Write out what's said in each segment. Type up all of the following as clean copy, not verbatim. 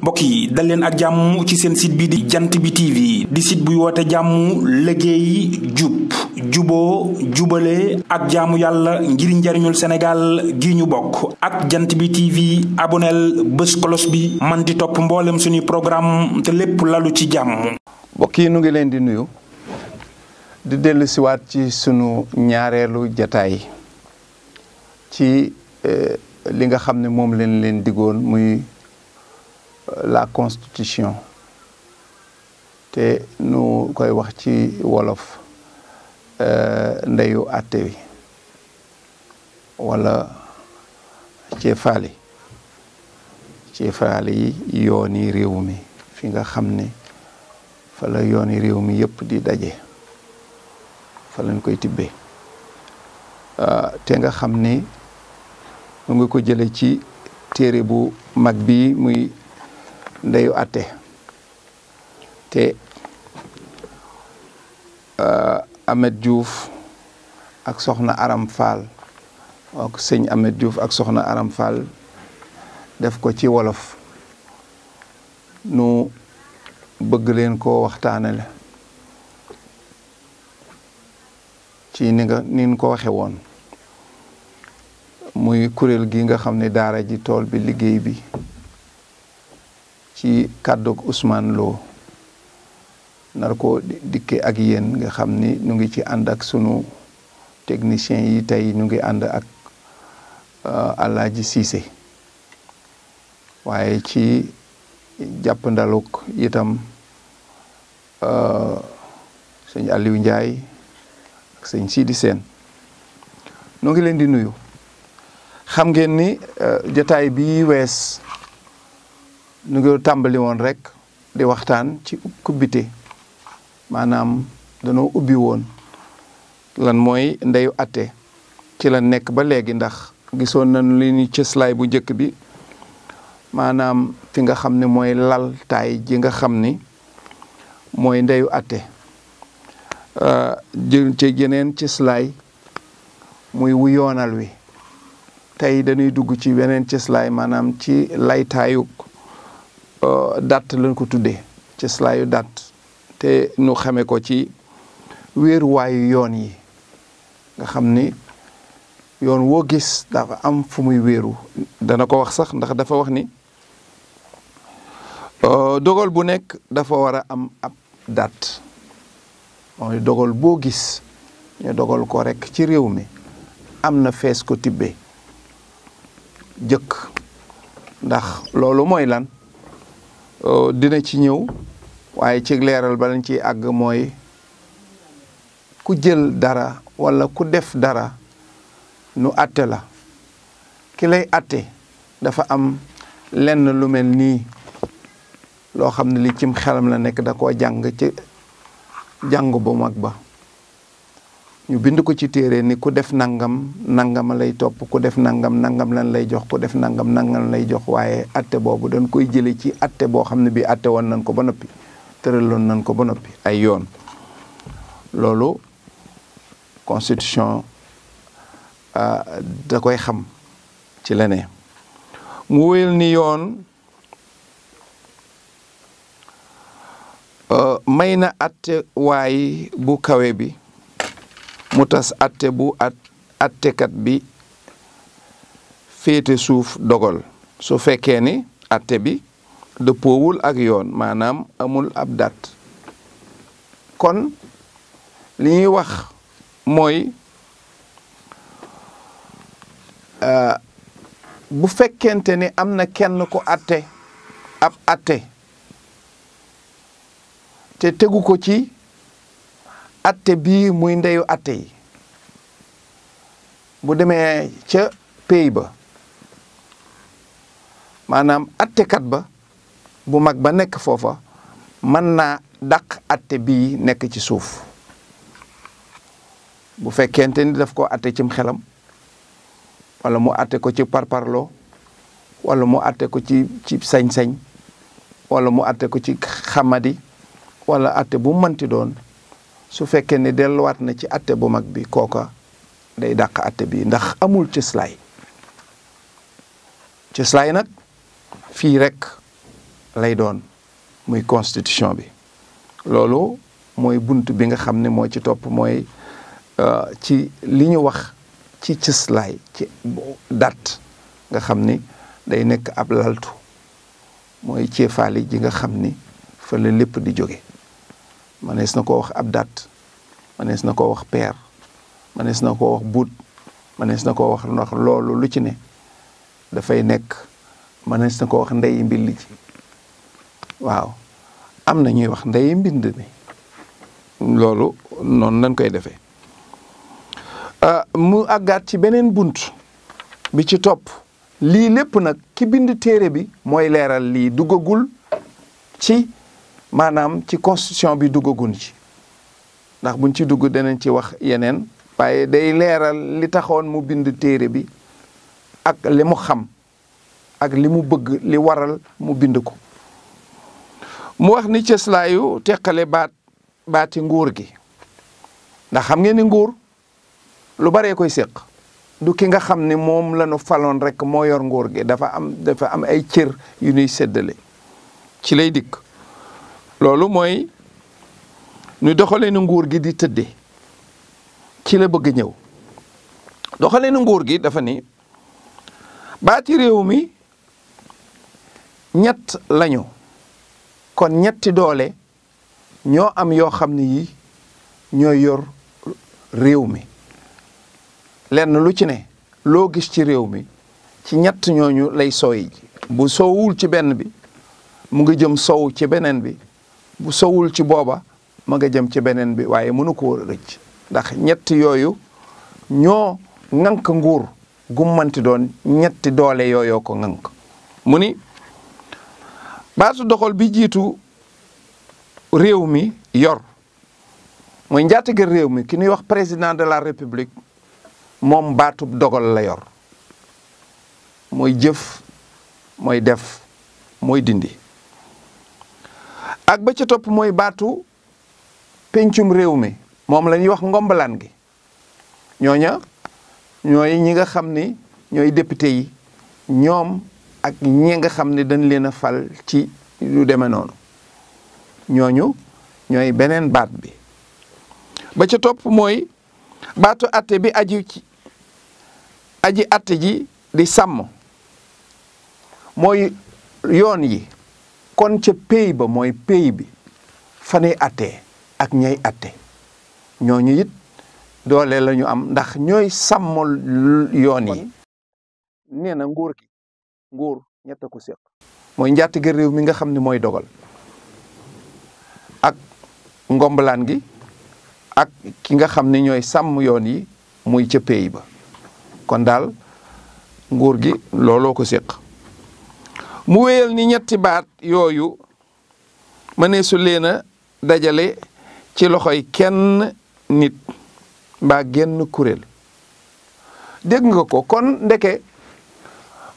mbokk yi dal leen ak jàmm ci seen site bi di DIANTBI TV di site buy woote jàmm liggéey jub juboo jubale ak jaamu yàlla ngir njariñul Sénégal gi ñu bokk ak DIANTBI TV aboneel bés kolos bi man di topp mboolem suñuy programme te lépp lalu ci jàmm. mbokk yi nu ngi leen di nuyu di dellu siwaat ci sunu ñaareelu jataay ci li nga xam ne moom leen digoon muy la constitution te nu koy wax ci wolof ndeyu àtte wi wala ceefaali yi yooni réew mi fi nga xam ne fa la yooni réew mi yëpp di daje fa lañ koy tibbee te nga xam ni mu ngi ko jële ci téere bu mag bi muy ndeyu àtte te Amet Diouf ak soxna Aram Fall ak sëñ Amet Diouf ak soxna Aram Fall def ko ci wolof nu bëgg leen koo waxtaanale ci ni ko waxe woon muy kuréel gi nga xam ne daara ji tool bi liggéey bi ci kàddug Usmaan Lo nar ko dikke ak yéen nga xam ni ñu ngi ci ànd ak sunu technicien yi tey ñu ngi ànd ak Alaaji Siise waaye ci jàppandaluk itam sëñ Aliou Ndiaye ak sëñ Sidi Sène ñu ngi leen di nuyu. xam ngeen ni jotaay bi wees ñu ngi tàmbali woon rek di waxtaan ci kubbite maanaam danoo ubbi woon lan mooy ndeyu àtte ci la nekk ba léegi ndax gisoon nañu li ñu cëslaay bu njëkk bi maanaam fi nga xam ne mooy lal taay ji nga xam ni mooy ndeyu àtte jël ci yeneen cëslaay muy wu yoonal wi tey dañuy dugg ci beneen cëslaay maanaam ci laytaayu dat lañ ko tuddee cëslaayu dat te nu xame ko ci wéeruwaayu yoon yi nga xam ni yoon woo gis dafa am fu muy wéeru dana ko wax sax ndax dafa wax ni dogal bu nekk dafa war a am ab dat mooy dogal boo gis ñu dogal ko rek ci réew mi am na fees ko tibbee jëkk ndax loolu mooy lan dina ci ñëw waaye ci leeral ba lañ ciy àgg mooy ku jël dara walla ku def dara nu àtte la ki lay àtte dafa am lenn lu mel nii loo xam ne li cim xelam la nekk da koo jàng ci jàng bu mag ba ñu bind ko ci téere ni ku def nangam nangam lay topp ku def nangam nangam lan lay jox ku def nangam nangam lay jox waaye atte boobu dañ koy jële ci atte boo xam ne bii atte woon nañ ko ba noppi tëraloon nañ ko ba noppi ay yoon loolu constitution da koy xam ci leneen mu wéyal ni yoon may na atte waay bu kawe bi mu tas atte bu attekat bi féete suuf dogal su fekkee ni atte bi dëppoowul ak yoon maanaam amul ab dat kon li ñuy wax mooy bu fekkente ni am na kenn ku atte ab atte te tegu ko ci atte bii muy ndeyu atte yi bu demee ca pays ba maanaam attekat ba bu mag ba nekk foofa mën naa dàq atte bii nekk ci suuf bu fekkente ni daf ko atte cim xelam wala mu atte ko ci parparloo wala mu atte ko ci sañ-sañ wala mu atte ko ci xamadi wala atte bu mënti doon su fekkee ne delluwaat na ci atte bu mag bi kooka day dàq atte bi ndax amul cëslaay nag fii rek lay doon muy constitution bi. loolu mooy bunt bi nga xam ne moo ci topp mooy ci li ñu wax ci cëslaay ci date nga xam ni day nekk ab laltu mooy ceefaali ji nga xam ni fa la lépp di jóge manees na ko wax ab date manees na ko wax peer manees na ko wax buut manees na ko wax ndax loolu lu ci ne dafay nekk manees na ko wax ndey mbill ji waaw am na ñuy wax ndey mbind mi loolu noonu lañ koy defee mu àggaat ci beneen bunt bi ci topp lii lépp nag ki bind téere bi mooy leeral lii duggagul ci maanaam ci constitution bi duggagul ci ndax buñ ci dugg danañ ci wax yeneen waaye day leeral li taxoon mu bind téere bi ak li mu xam ak li mu bëgg li waral mu bind ko mu wax ni cëslaayu teqale baati nguur gi ndax xam ngeen ni nguur lu baree koy séq du ki nga xam ni moom la ñu faloon rek moo yor nguur gi dafa am ay cër yu ñuy séddale ci lay dikk loolu mooy ñu doxalee ni nguur gi di tëdde ci la bëgg ñëw doxalee ni nguur gi dafa ni baati réew mi ñett lañu kon ñetti doole ñoo am yoo xam ne yi ñooy yor réew mi lenn lu ci ne loo gis ci réew mi ci ñett ñooñu lay sooy ji bu soowul ci benn bi mu nga jëm sow ci beneen bi bu sowul ci booba ma nga jëm ci beneen bi waaye mënu ko rëcc ndax ñett yooyu ñoo ŋànk nguur gummanti doon ñetti doole yooyoo ko ŋànk mu ni baatu doxal bi jiitu réew mi yor mooy njaatige réew mi ki ñuy wax président de la république moom baatub dogal la yor mooy jëf mooy def mooy dindi ak ba ca topp mooy baatu pencum réew mi moom la ñuy wax ngombalaan gi ñooña ñooy ñi nga xam ni ñooy député yi ñoom ak ñi nga xam ne dañ leen a fal ci lu demee noonu ñooñu ñooy beneen baat bi ba ca topp mooy baatu atte bi aji atte ji di sàmm mooy yoon yi kon ca pays ba mooy pays bi fa nuy attee ak ñay atte ñooñu it doole la ñu am ndax ñooy sàmm yoon yi nee na nguur ñett ko séq mooy njaatige réew mi nga xam ne mooy dogal ak ngombalaan gi ak ki nga xam ne ñooy sàmm yoon yi muy ca pays ba kon daal nguur gi looloo ko séq mu wéyal ni ñetti baat yooyu mëneesu leen a dajale ci loxoy kenn nit mbaa genn kuréel dégg nga ko kon ndeke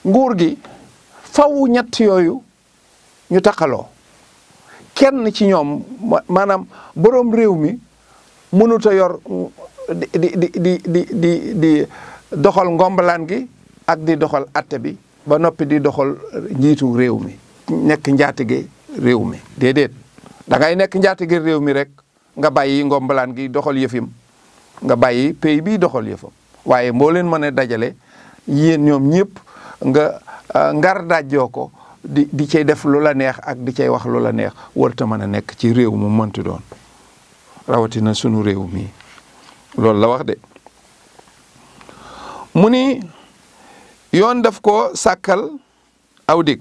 nguur gi faw ñett yooyu ñu taxaloo kenn ci ñoom maanaam boroom réew mi mënut a yor di doxal ngombalaan gi ak di doxal atte bi ba noppi di doxal njiitu réew mi nekk njaatige réew mi déedéet da ngay nekk njaatige réew mi rek nga bàyyi ngombalaan gi doxal yëfim nga bàyyi pays bi doxal yëfam waaye moo leen mën a dajale yéen ñoom ñëpp nga ngar dajjoo ko di cay def lu la neex ak di cay wax lu la neex warta mën a nekk ci réew mu mënti doon rawatina sunu réew mi loolu la wax de mu ni yoon daf ko sàkkal aw dig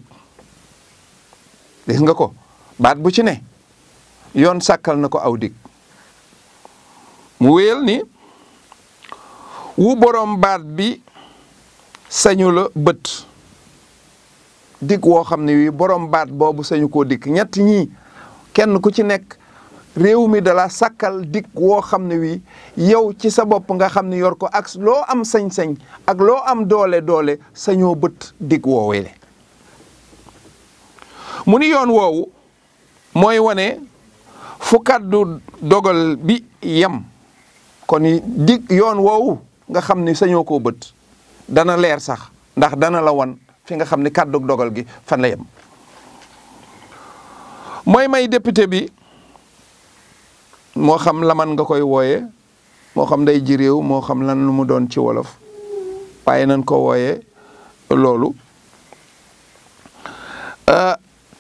gis nga ko baat bu ci ne yoon sàkkal na ko aw dig mu wéyal ni wu borom baat bi sañu la bët dig woo xam ne wi borom baat boobu sañu koo dig ñett ñii kenn ku ci nekk réew mi dala sàkkal dig woo xam ne wi yow ci sa bopp nga xam ne yor ko ak loo am sañ-sañ ak loo am doole sañoo bët dig woowee mu ni yoon woowu mooy wane fu kàddu dogal bi yem kon dig yoon woowu nga xam ni sañoo koo bët dana leer sax ndax dana la wan fi nga xam ni kàddu dogal gi fan la yem mooy may député bi moo xam laman nga koy wooye moo xam day ji réew moo xam lan lu mu doon ci wolof waaye nañ ko wooye loolu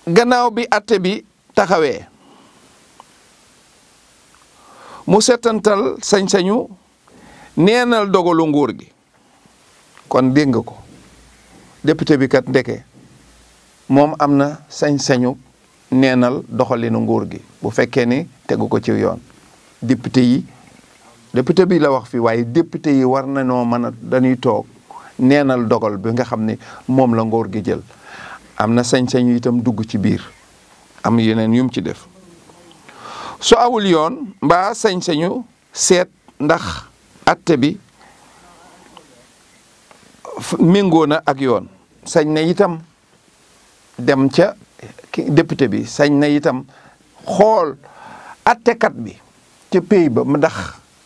gannaaw bi atte bi taxawee mu setantal sañ-sañu neenal dogalu nguur gi kon dégg nga ko député bi kat ndeke moom am na sañ-sañu neenal doxalinu nguur gi bu fekkee ni tegu ko ci yoon député bi la wax fi waaye député yi war nañoo mën a dañuy toog neenal dogal bi nga xam ne moom la nguur gi jël am na sañ-sañu itam dugg ci biir am yeneen yum ci def su awul yoon mbaa sañ-sañu seet ndax atte bi méngoo na ak yoon sañ na itam dem ca député bi sañ na itam xool attekat bi ca pays ba ndax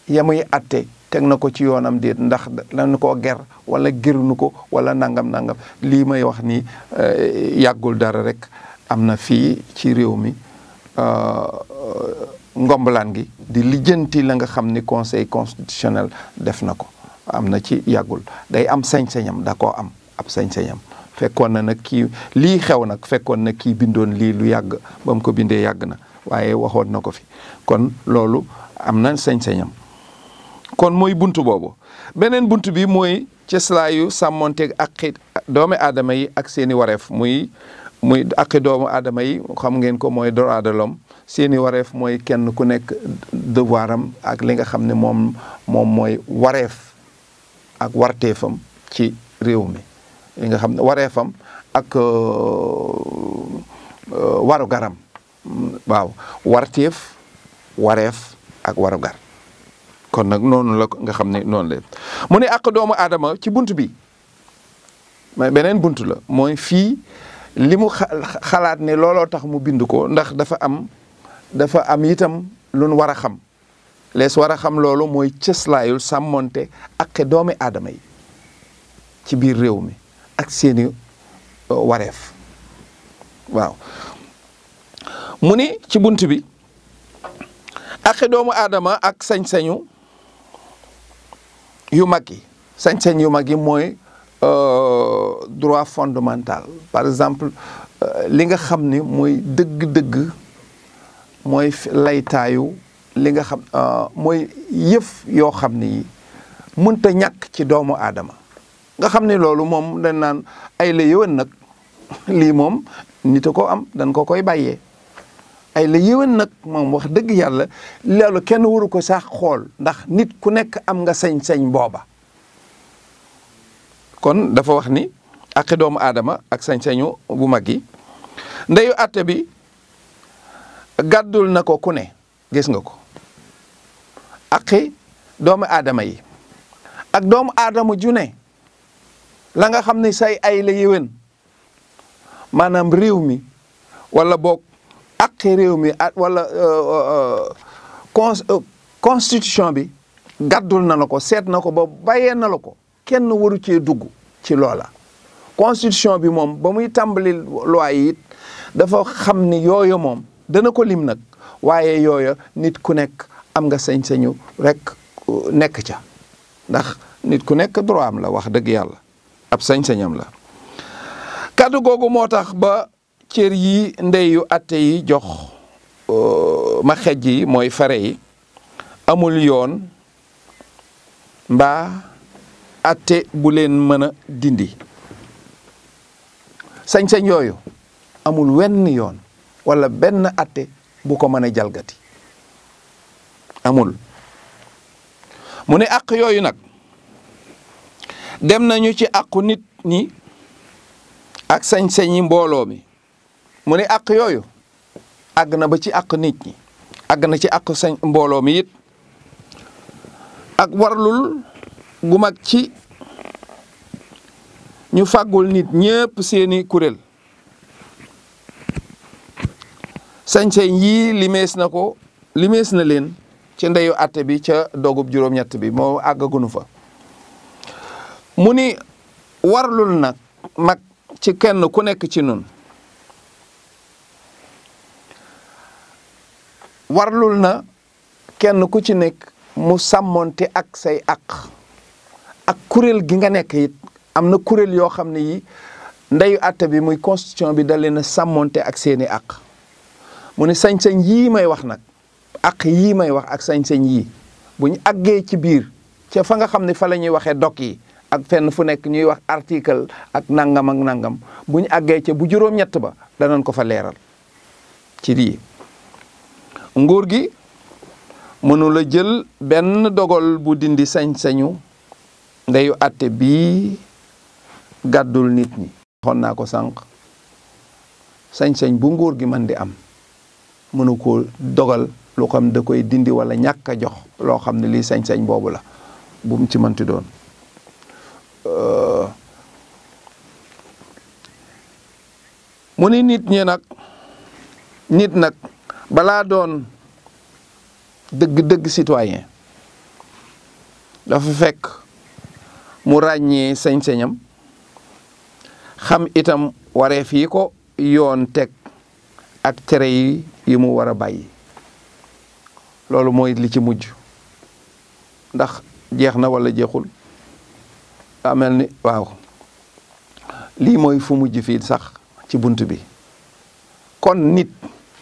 ya muy atte teg na ko ci yoonam déet ndax lañu ko ger wala gëruñu ko wala nangam lii may wax ni yàggul dara rek am na fii ci réew mi ngombalaan gi di lijjanti la nga xam ni conseil constitutionnel def na ko am na ci yàggul day am sañ-sañam da koo am ab sañ-sañam fekkoon na nag kii lii xew nag fekkoon na kii bindoon lii lu yàgg ba mu ko bindee yàgg na waaye waxoon na ko fi kon loolu am na sañ-sañam kon mooy buntu boobu beneen buntu bi mooy cëslaayu sàmmonteeg ak doomu aadama yi ak seeni wareef muy ak doomu aadama yi xam ngeen ko mooy droit de l'homme seeni wareef mooy kenn ku nekk devoiram ak li nga xam ne moom mooy wareef ak warteefam ci réew mi li nga xam ne wareefam ak waru garam waaw warteef wareef ak waru gar kon nag noonu la nga xam ne noonu la mu ne ak doomu aadama ci bunt bi mais beneen bunt la mooy fii li mu xalaat ne looloo tax mu bind ko ndax dafa am itam lu nu war a xam lees war a xam loolu mooy cëslaayul sàmmonte ak doomi aadama yi ci biir réew mi ak seeni wareef waaw mu ni ci bunt bi ak doomu aadama ak sañ-sañu yu mag yi sañ-sañ yu mag yi mooy droit fondamental par exemple li nga xam ni mooy dëgg-dëgg mooy laytaayu li nga xam mooy yëf yoo xam ni mënta ñàkk ci doomu aadama nga xam ni loolu moom dañ naan ay la yëwan nag lii moom nit a ko am dañ ko koy bàyyee ay la yëwan nag moom wax dëgg yàlla loolu kenn waru ko sax xool ndax nit ku nekk am nga sañ-sañ booba kon dafa wax ni ak doomu aadama ak sañ-sañu bu mag yi ndeyu atte bi gàddul na ko ku ne gis nga ko ak doomu aadama yi ak doomu aadama ju ne la nga xam ne say ay la yéwén maanaam réew mi wala boog ak réew mi wala constitution bi gàddul na la ko seet na ko ba bàyyee na la ko kenn waru cee dugg ci loola constitution bi moom ba muy tàmbali loi yi it dafa xam ni yooyu moom dana ko lim nag waaye yooya nit ku nekk am nga sañ-sañu rek nekk ca ndax nit ku nekk droit am la wax dëgg yàlla ab sañ-sañam la kàddu googu moo tax ba cër yi ndeyu atte yi jox ma xej yi mooy fare yi amul yoon mbaa atte bu leen mën a dindi sañ-sañ yooyu amul wenn yoon wala benn atte bu ko mën a jalgati amul mu ne àq yooyu nag dem nañu ci àqu nit ñi ak sañ-sañi mbooloo mi mu ne àq yooyu àgg na ba ci àq nit ñi àgg na ci àq sañ mbooloo mi it ak warlul gu mag ci ñu fàggul nit ñépp seeni kuréel sañ-sañ yii limees na leen ci ndeyu atte bi ca dogub juróom-ñett bi moo àggagunu fa mu ni warlul nag mag ci kenn ku nekk ci nun warlul na kenn ku ci nekk mu sàmmonte ak say àq ak kuréel gi nga nekk it am na kuréel yoo xam ne yi ndeyu àtte bi muy constitution bi da leen a sàmmonte ak seeni àq mu ne sañ-sañ yii may wax nag àq yii may wax ak sañ-sañ yii bu ñu àggee ci biir ca fa nga xam ne fa la ñuy waxee dok yi ak fenn fu nekk ñuy wax article ak nangam ak nangam bu ñu àggee ca bu juróom-ñett ba danañ ko fa leeral ci lii nguur gi mënula jël benn dogal bu dindi sañ-sañu ndeyu àtte bii gàddul nit ñi. waxoon naa ko sànq sañ-sañ bu nguur gi mën di am mënu ko dogal lu xam da koy dindi wala ñàkk a jox loo xam ne lii sañ-sañ boobu la bu mu ci mënti doon. mu ni nit nag balaa doon dëgg-dëgg citoyen dafa fekk mu ràññee sañ-sañam xam itam wareef yi ko yoon teg ak tere yi mu war a bàyyi loolu mooy li ci mujj ndax jeex na wala jeexul daa mel ni waaw lii mooy fu mujj fii sax ci bunt bi kon nit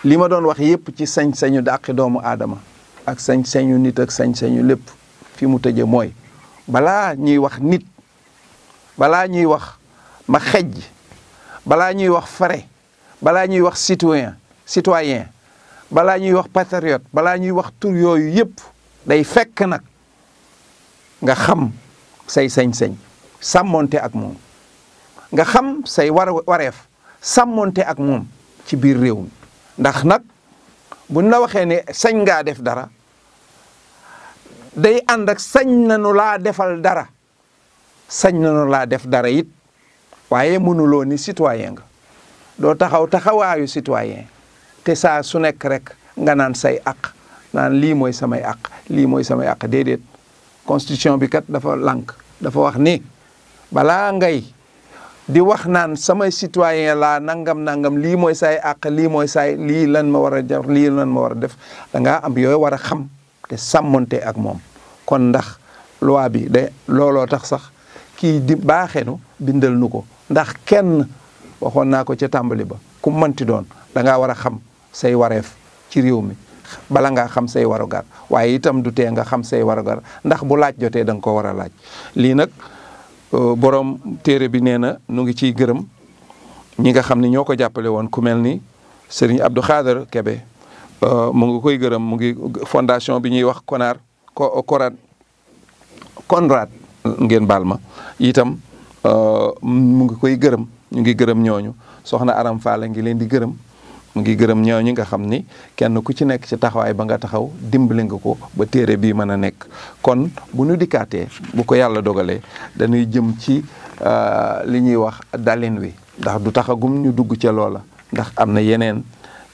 li ma doon wax yépp ci sañ-sañu dàqi doomu aadama ak sañ-sañu nit ak sañ-sañu lépp fi mu tëje mooy balaa ñuy wax nit balaa ñuy wax ma xejj balaa ñuy wax fare balaa ñuy wax citoyen balaa ñuy wax patriote balaa ñuy wax tur yooyu yépp day fekk nag nga xam say sañ-sañ sàmmonte ak moom nga xam say wareef sàmmonte ak moom ci biir réew mi ndax nag buñ la waxee ne sañ ngaa def dara day ànd ak sañ nanu laa defal dara sañ nanu laa def dara it waaye mënuloo ni citoyen nga doo taxawaayu citoyen te saa su nekk rek nga naan say àq naan lii mooy samay àq lii mooy samay àq déedéet constitution bi kat dafa lànk dafa wax ni balaa ngay di wax naan samay citoyen laa nangam lii mooy say àq lii mooy say lii lan ma war a jar lii lan ma war a def da ngaa am yooyu war a xam te sàmmonte ak moom kon ndax loi bi de looloo tax sax kii di baaxenu bindal nu ko ndax kenn waxoon naa ko ca tàmbali ba ku mënti doon da ngaa war a xam say wareef ci réew mi bala ngaa xam say warugar waaye itam du tee nga xam say warugar ndax bu laaj jotee da nga ko war a laaj lii nag borom téere bi nee na nu ngi ciy gërëm ñi nga xam ne ñoo ko jàppale woon ku mel ni Serigne Abdou Khader Kebe mu ngi koy gërëm mu ngi fondation bi ñuy wax Konrad ngeen baal ma itam mu ngi koy gërëm ñu ngi gërëm ñooñu soxna Aram Fall ngi leen di gërëm mu ngi gërëm ñooñu nga xam ni kenn ku ci nekk ci taxawaay ba nga taxaw dimbali nga ko ba téere bii mën a nekk kon bu ñu dikkaatee bu ko yàlla dogalee dañuy jëm ci li ñuy wax dalin wi ndax du taxagum ñu dugg ca loola ndax am na yeneen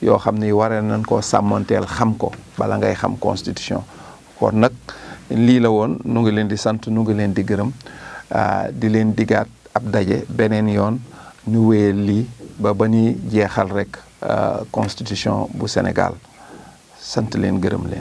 yoo xam ni waree nañ koo sàmmanteel xam ko bala ngay xam constitution kon nag lii la woon nu ngi leen di sant nu ngi leen di gërëm di leen digaat ab daje beneen yoon ñu wéyal lii ba ñuy jeexal rek constitution bu Sénégal sant leen gërëm leen